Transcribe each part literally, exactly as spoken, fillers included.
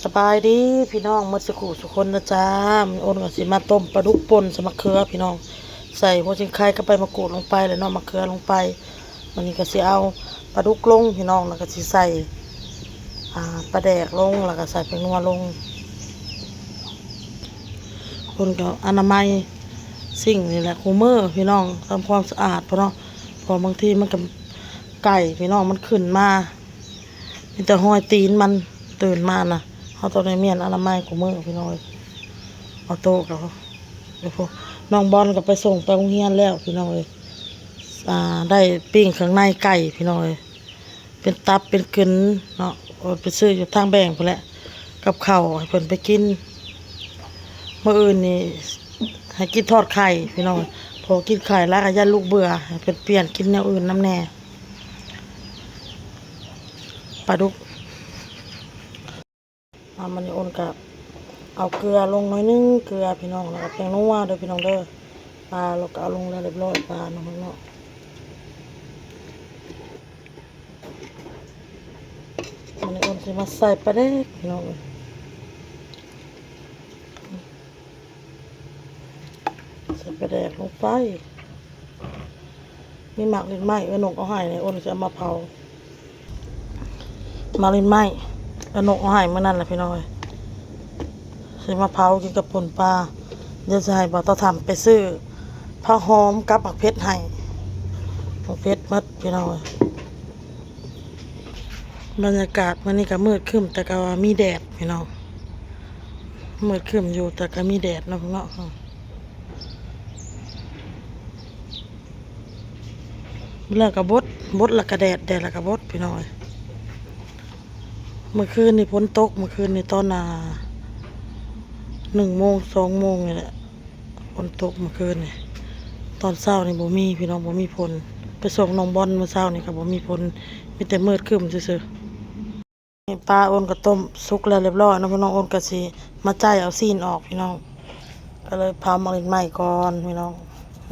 สบายดีพี่น้องหมดสุขุสุคนนะจ๊ะ มันอ้นก็สิมาต้มปลาดุกป่นใส่มะเขือพี่น้อง ใส่หัวชิงไคกับใบมะกรูดลงไปแล้วเนาะ มะเขือลงไป วันนี้ก็สิเอาปลาดุกลงพี่น้อง แล้วก็สิใส่ อ่า ปลาแดกลง แล้วก็ใส่แป้งนัวลง คนก็อนามัยสิ่งนี่แหละ คู่มื้อพี่น้อง ทำความสะอาดเพราะเนาะ เพอบางทีมันก็ไก่พี่น้อง มันขึ้นมา มีแต่ฮอยตีนมัน ตื่นมานะ เฮาต้องได้เมียนอนามัยคู่มื้อพี่น้องเอ้ย เอาโต๊ะกับ เดี๋ยวพวกน้องบอลก็ไปส่งไปโรงเรียนแล้วพี่น้องเอ้ย อ่า ได้ปิ้งเครื่องในไก่พี่น้องเอ้ย เป็นตับเป็นกึ๋นเนาะ เอาไปซื้ออยู่ทางแบงก์พู้นแหละ กับข้าวให้เพิ่นไปกิน มื้ออื่นนี่ให้กินทอดไข่พี่น้อง เพอกินไข่แล้วก็ย้านลูกเบื่อ ให้เพิ่นเปลี่ยนกินแนวอื่นนำแหน่ ปลาดุก อ่า มันนี่อ้นก็เอาเกลือลงหน่อยนึง เกลือพี่น้อง แล้วก็แป้งนัวเด้อพี่น้องเด้อ ปลาเราก็เอาลงแล้วเรียบร้อย ปลาเนาะพี่น้องเนาะ มันนี่อ้นสิมาใส่ปลาแดกพี่น้องเอ้ย ใส่ปลาแดกลงไป มีหมากลิ้นไม้เอื้อนกเอาให้นี่ อ้นสิเอามาเผา หมากลิ้นไม้เอื้อนกเอาให้มื้อนั้นแหละพี่น้องเอ้ย สิมาเผากินกับป่นปลา เดี๋ยวสิให้บ่าวเฒ่าทำไปซื้อผักหอมกับผักเผ็ดให้ ผักเผ็ดหมดพี่น้องเอ้ย บรรยากาศมื้อนี้ก็มืดครึ้ม แต่ก็ว่ามีแดดพี่น้อง มืดครึ้มอยู่ แต่ก็มีแดดเนาะพี่น้อง แล้วก็บด บดแล้วก็แดด แดดแล้วก็บดพี่น้องเอ้ย เมื่อคืนนี่ฝนตก เมื่อคืนนี่ตอน อ่า หนึ่งโมง สองโมงนี่แหละ ฝนตกเมื่อคืนนี่ ตอนเช้านี่บ่มีพี่น้อง บ่มีฝน ไปส่งน้องบอลเมื่อเช้านี่ก็บ่มีฝน มีแต่มืดครึ้มซื่อๆ นี่ปลาอ้นก็ต้มสุกแล้วเรียบร้อยเนาะพี่น้อง อ้นก็สิมาจ้ายเอาซี้นออกพี่น้อง ก็เลยเผาหมากลิ้นไม้ก่อนพี่น้อง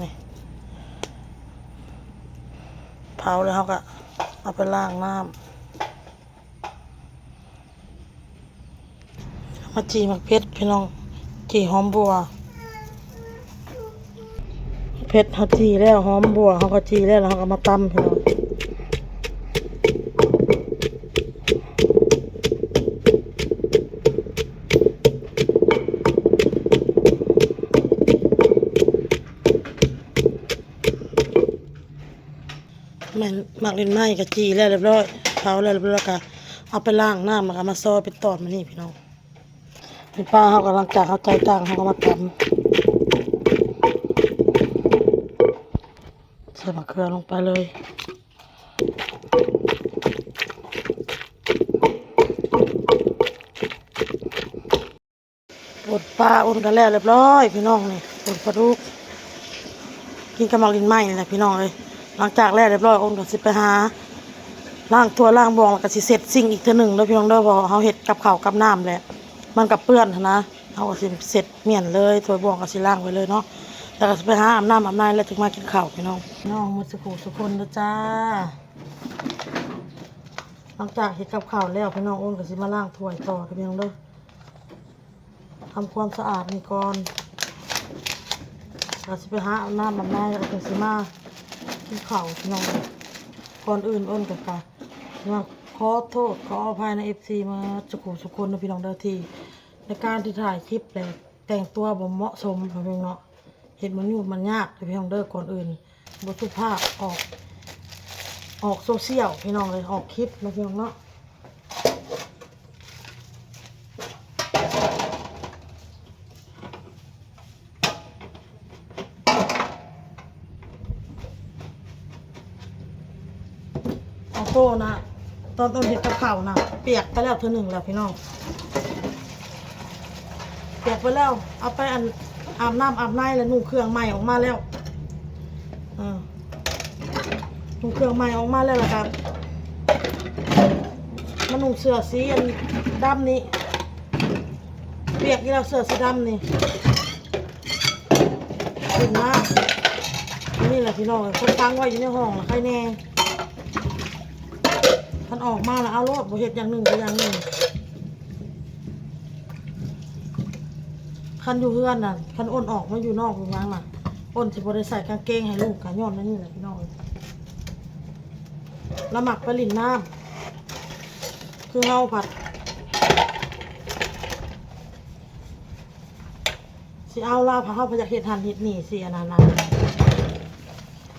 นี่ เผาแล้วเฮาก็เอาไปล้างน้ำ มาจี่หมากเผ็ดพี่น้อง จี่หอมบัว เผ็ดเฮาจี่แล้ว หอมบัวเฮาก็จี่แล้ว แล้วเฮาก็มาตำพี่น้อง แม่นหมากลิ้นไม้ก็จี่แล้วเรียบร้อย เผาแล้วเรียบร้อย ก็เอาไปล้างน้ำ แล้วก็มาซอยเป็นตอนมานี่พี่น้อง นี่ปลาเฮาก็หลังจากเฮาจ่ายตังค์เฮาก็มาตำ ใส่มะเขือลงไปเลย ป่นปลาอ้นก็แล้วเรียบร้อยพี่น้อง นี่ป่นปลาดุก กินกับหมากลิ้นไม้นี่แหละพี่น้องเอ้ย หลังจากแล้วเรียบร้อยอ้นก็สิไปหา ล้างถ้วยล้างบ่วง แล้วก็สิเช็ดซิงค์อีกเทื่อหนึ่งเด้อพี่น้องเด้อ เพราะเฮาเฮ็ดกับข้าวกับน้ำแหละ มันก็เปื้อนหั้นนะ เฮาก็สิเช็ดเมี้ยนเลย ถ้วยบ่วงก็สิล้างไว้เลยเนาะ แล้วก็สิไปหาอาบน้ำอาบในแล้วจึงมากินข้าวพี่น้อง น้องหมดสุขุสุคนเด้อจ้า หลังจากเฮ็ดกับข้าวแล้วพี่น้อง อ้นก็สิมาล้างถ้วยต่อเด้อพี่น้องเด้อ ทำความสะอาดนี่ก่อน ก็สิไปหาอาบน้ำอาบในแล้วก็สิมากินข้าวพี่น้อง ก่อนอื่นอ้นก็กะมาขอโทษขออภัยใน เอฟซี มาสุขุสุคนนะพี่น้องเด้อ ที่ในการที่ถ่ายคลิปแหละแต่งตัวบ่เหมาะสมนะพี่น้องเนาะ เฮ็ดมันยุ่งมันยากนะพี่น้องเด้อ ก่อนอื่นบ่สุภาพ ออก ออกโซเชียลพี่น้องเลย ออกคลิปนะพี่น้องเนาะ เอาโต้นะ ตอนต้นเห็ดกับข้าวนะ เปียกไปแล้วเทื่อหนึ่งแล้วพี่น้อง เปียกไปแล้ว เอาไปอันอาบน้ำอาบในแล้วนุ่งเครื่องใหม่ออกมาแล้ว อ่า นุ่งเครื่องใหม่ออกมาแล้วล่ะครับ มานุ่งเสื้อสีอันดำนี่ เปียกอีกแล้วเสื้อสีดำนี่ ขึ้นมา นี่แหละพี่น้อง คนตั้งไว้อยู่ในห้องละใครแน่ ท่านออกมาแล้วเอาโลดบ่เฮ็ดอย่างหนึ่งก็อย่างหนึ่ง คันอยู่เฮือนน่ะ คันอ้นออกมาอยู่นอกอยู่หยังน่ะ อ้นสิบ่ได้ใส่กางเกงให้ลูก ก็ย้อนอันนี้แหละพี่น้องเอ้ย ละมักไปหลิ้นน้ำ คือเฮาผัด สิเอาลาว ผัดเฮาผัดอยากเฮ็ดหั้นเฮ็ดนี่ สิอันนั้นน่ะ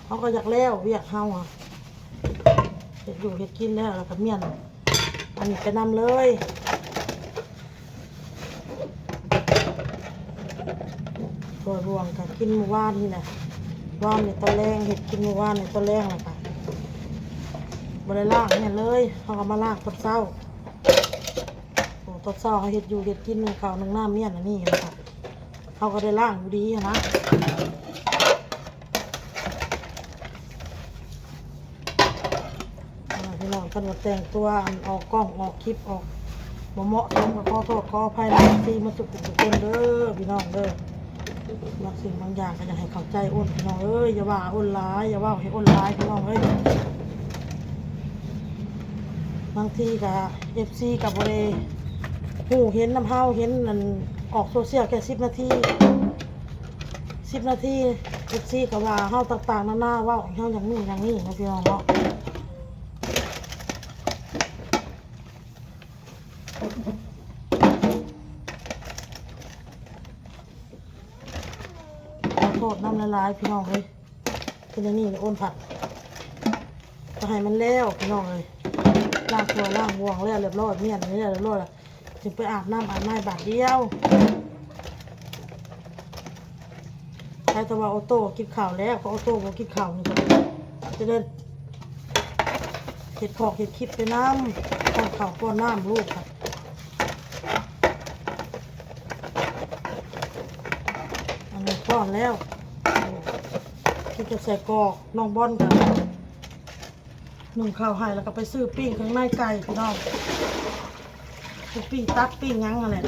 เฮาก็อยากแล้วเวียกเฮาอะ เฮ็ดอยู่เฮ็ดกินแล้ว แล้วก็เมียน อันนี้ไปนำเลย ถ้วยบ่วงก็กินมื้อวานนี่แหละ วานนี่ตอนแลง เฮ็ดกินมื้อวานนี่ตอนแลงแล้วก็บ่ได้ล้างเนี่ยเลย เฮาก็มาล้างตอนเช้า โอ้ ตอนเช้าเฮาเฮ็ดอยู่เฮ็ดกิน นึ่งข้าวนึ่งน้ำเมียนอันนี้แล้วก็ เฮาก็ได้ล้างอยู่ดีหั้นนะ อ่า พี่น้อง คันว่าแต่งตัวอันออกกล้องออกคลิปออกบ่เหมาะสมก็ขอโทษขออภัยนะ เอฟซี มาสุขทุกคนเด้อพี่น้องเด้อ บางสิ่งบางอย่างก็อยากให้เข้าใจอ้นพี่น้องเอ้ย อย่าว่าอ้นหลาย อย่าว่าให้อ้นหลายพี่น้องเอ้ย บางทีก็ เอฟซี ก็บ่ได้ฮู้เห็นนำเฮา เห็นนั่นออกโซเชียลแค่สิบนาที สิบนาที เอฟซี ก็ว่าเฮาต่างๆนานา เว้าเฮาอย่างนี้อย่างนี้นะพี่น้องเนาะ ขอโทษนำหลายๆพี่น้องเอ้ย เป็นอย่างนี้เลยอ้นผัด ก็ให้มันแล้วพี่น้องเอ้ย ล้างถ้วยล้างบ่วงแล้วเรียบร้อย เมียนแล้วเรียบร้อยแล้ว จึงไปอาบน้ำอาบในบาดเดียว ใครแต่ว่าออโต้กินข้าวแล้ว ก็ออโต้บ่กินข้าวนี่ก็จะได้เฮ็ดคอกเฮ็ดคลิปไปนำ ป้อนข้าวป้อนน้ำลูกค่ะ อันนี้ป้อนแล้ว กินกับไส้กรอก น้องบอลก็นึ่งข้าวให้ แล้วก็ไปซื้อปิ้งเครื่องในไก่พี่น้อง ซื้อปิ้งตับปิ้งหยังนั่นแหละ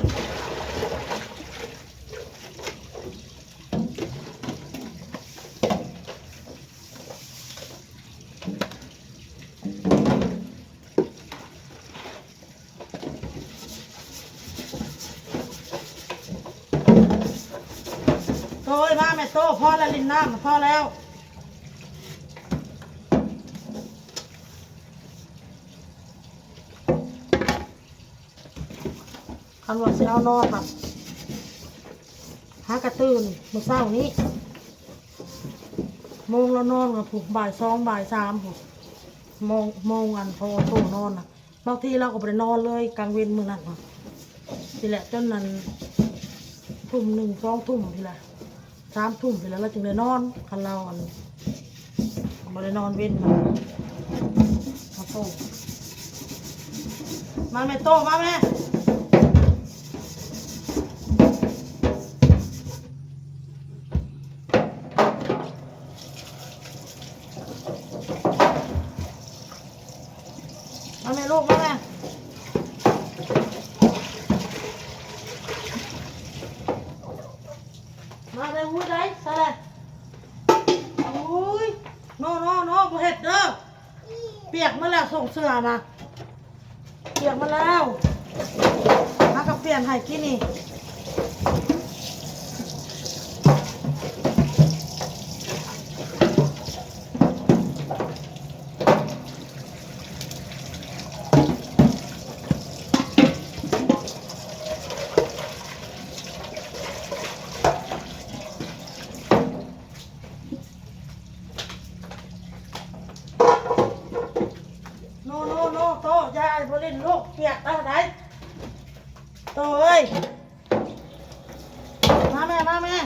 โตยมาแม่โต พอแล้ว ลินน้ำพอแล้ว คันว่าสิเอานอนน่ะ หากะตื่นมื้อเช้านี้ โมงละนอนก็พุ้น บ่ายสอง บ่ายสามพุ้น โมง โมงอันพอโตนอนน่ะ บางทีเราก็บ่ได้นอนเลยกลางเว็นมื้อนั้นน่ะ สิแหละจนนั้น ทุ่มหนึ่ง สองทุ่มพี้แหละ สามทุ่มพี้แหละ เราจึงได้นอน คันเราอัน บ่ได้นอนเว็นน่ะ มาโต มาแม่โต มาแม่ มาแม่ลูก มาแม่ มาเลย อุ้ย ได้ ใส่เลย อุ้ย โน โน โน บ่เฮ็ดเด้อ เปียกมาแล้ว ส่งเสื้อนะ เปียกมาแล้ว หากะเปลี่ยนให้กินนี่ โน โน โน โต ยายบ่เล่นลูก เปียกเท่าใด โตเอ้ย มาแม่ มาแม่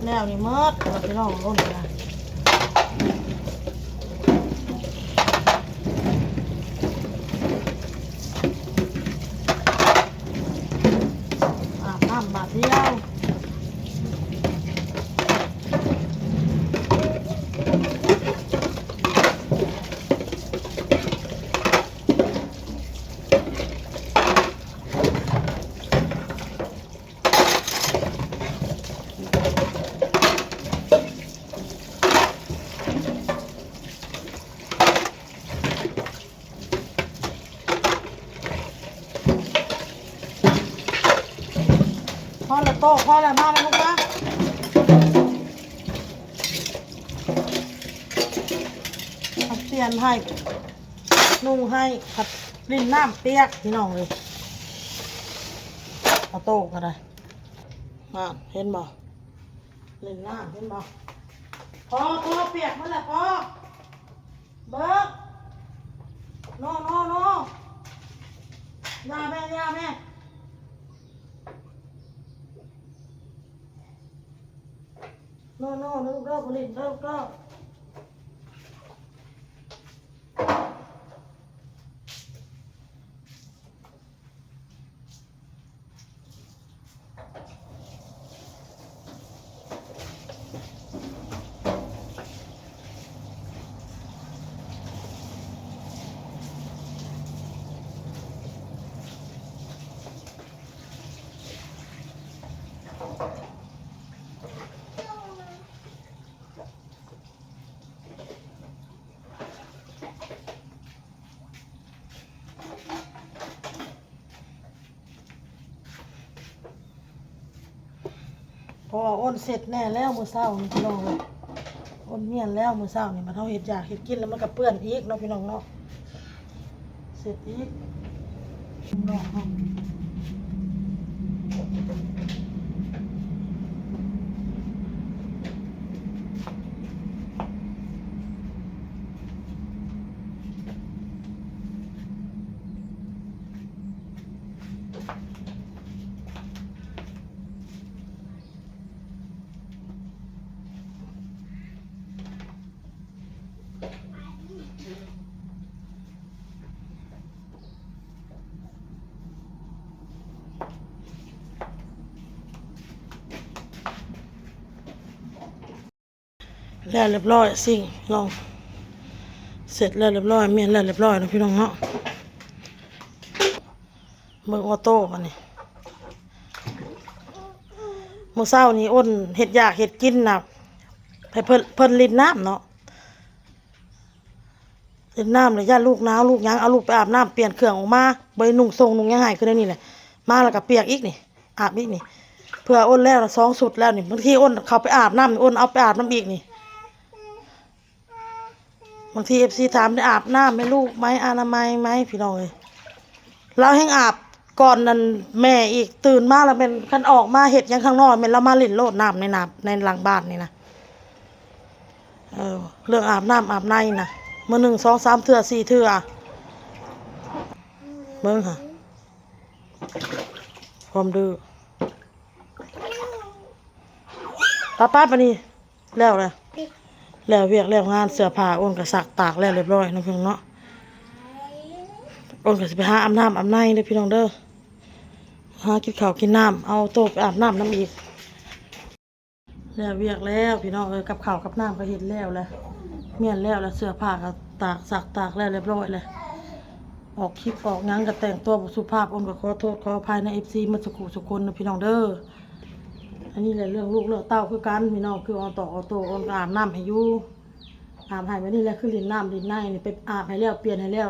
แล้วนี่หมดแล้วพี่น้อง ล้นนะ อาบน้ำบาดเดียว เ โอ้ พอแล้ว มาแล้วลูกนะ เปลี่ยนให้ นุ่งให้ ผัดลินน้ำเปียก พี่น้องเลย เอาโต๊ะก็ได้ มา เห็นบ่ ลินน้ำ เห็นบ่ พอ พอ เปียกหมดแล้ว พอ เบิก โน โน โน อย่าแม่ อย่าแม่ โน โน ลูกเด้อ ผลิตเด้อ ลูกเด้อ พออ้นเสร็จแน่แล้วมื้อเช้านี่พี่น้องเอ้ย อ้นเมียนแล้วมื้อเช้านี่ มาเท่าเฮ็ดอยากเฮ็ดกินแล้วมันก็เปื้อนอีกเนาะพี่น้องเนาะ เสร็จอีก แล้วเรียบร้อย ซิ่งลอง เสร็จแล้วเรียบร้อย เมียนแล้วเรียบร้อยนะพี่น้องเนาะ เบิ่งออโต้บัดนี้ มื้อเช้านี้อ้นเฮ็ดอยากเฮ็ดกินน่ะ ให้เพิ่น เพิ่นลินน้ำเนาะ ลินน้ำแล้วย่านลูกหนาวลูกหยัง เอาลูกไปอาบน้ำเปลี่ยนเครื่องออกมา บ่ได้นุ่งส่งนุ่งหยังให้ คือแนวนี้แหละ มาแล้วก็เปียกอีกนี่ อาบอีกนี่ เพื่ออ้นแล้วน่ะสองชุดแล้วนี่ บางทีอ้นเข้าไปอาบน้ำนี่ อ้นเอาไปอาบน้ำอีกนี่ บางทีเอฟซีถาม ได้อาบน้ำไหมลูกไหม อนามัยไหม พี่น้องเอ้ย ลาวแฮ่งอาบก่อนนั่นแม่อีก ตื่นมาแล้วแม่น คันออกมาเฮ็ดหยังข้างนอกแม่นลาวมาเล่นโลดน้ำในน้ำในหลังบ้านนี่นะ เออ เรื่องอาบน้ำอาบในนะ มื้อหนึ่งสองสามเทื่อสี่เทื่อ เบิ่งค่ะ ความดื้อ ป้าป้าปะนี่ แล้วแหละ แล้วเวียกแล้วงาน เสื้อผ้าอ้นก็ซักตากแล้วเรียบร้อยเนาะพี่น้องเนาะ อ้นก็สิไปหาอาบน้ำอาบในเด้อพี่น้องเด้อ หากินข้าวกินน้ำ เอาโตไปอาบน้ำนำอีก แล้วเวียกแล้วพี่น้องเอ้ย กับข้าวกับน้ำก็เฮ็ดแล้วแหละ เมียนแล้วแหละ เสื้อผ้าก็ตากซักตากแล้วเรียบร้อยแล้ว ออกคลิปออกหยังก็แต่งตัวบ่สุภาพ อ้นก็ขอโทษขออภัยในเอฟซีหมดสุขุสุคนนะพี่น้องเด้อ อันนี้แหละเรื่องลูกเรื่องเต้าคือกันพี่น้อง คือออโต้ออโต้อ้นก็อาบน้ำให้อยู่ อาบให้แบบนี้แหละ คือลินน้ำลินในนี่ ไปอาบให้แล้วเปลี่ยนให้แล้ว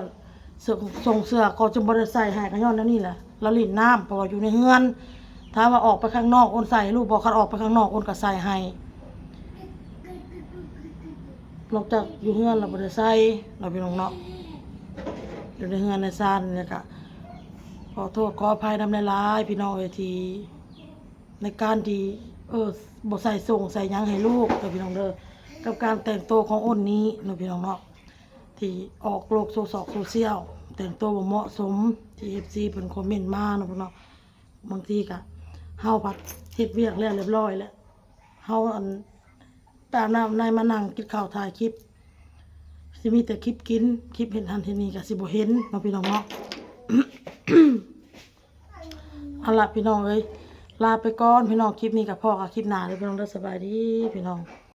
ส่ง ส่งเสื้อก็จนบ่ได้ใส่ให้ก็ย้อนแนวนี้แหละ ลาวลินน้ำ เพราะว่าอยู่ในเฮือน ถ้าว่าออกไปข้างนอกอ้นใส่ให้ลูกบ่ คันออกไปข้างนอกอ้นก็ใส่ให้ นอกจากอยู่เฮือนลาวบ่ได้ใส่เนาะพี่น้องเนาะ อยู่ในเฮือนในซานนี่ก็ขอโทษขออภัยนำหลายๆพี่น้องเอ้ย ที่ ในการที่ เออ บ่ใส่ส่งใส่หยังให้ลูกเด้อพี่น้องเด้อ กับการแต่งตัวของอ้นนี้เนาะพี่น้องเนาะ ที่ออกโลกโซซอกโซเชียล แต่งตัวบ่เหมาะสม ที่เอฟซีเพิ่นคอมเมนต์มาเนาะพี่น้อง บางทีก็ เฮาพัดเฮ็ดเวียกแล้วเรียบร้อยแล้ว เฮาอัน ไปอาบน้ำในมานั่งกินข้าวถ่ายคลิป สิมีแต่คลิปกิน คลิปเฮ็ดหั้นเฮ็ดนี่ก็สิบ่เห็นเนาะพี่น้องเนาะ เอาล่ะพี่น้องเอ้ย ลาไปก่อนพี่น้อง คลิปนี้ก็พ้อกันคลิปหน้าเด้อพี่น้องเด้อ สบายดีพี่น้อง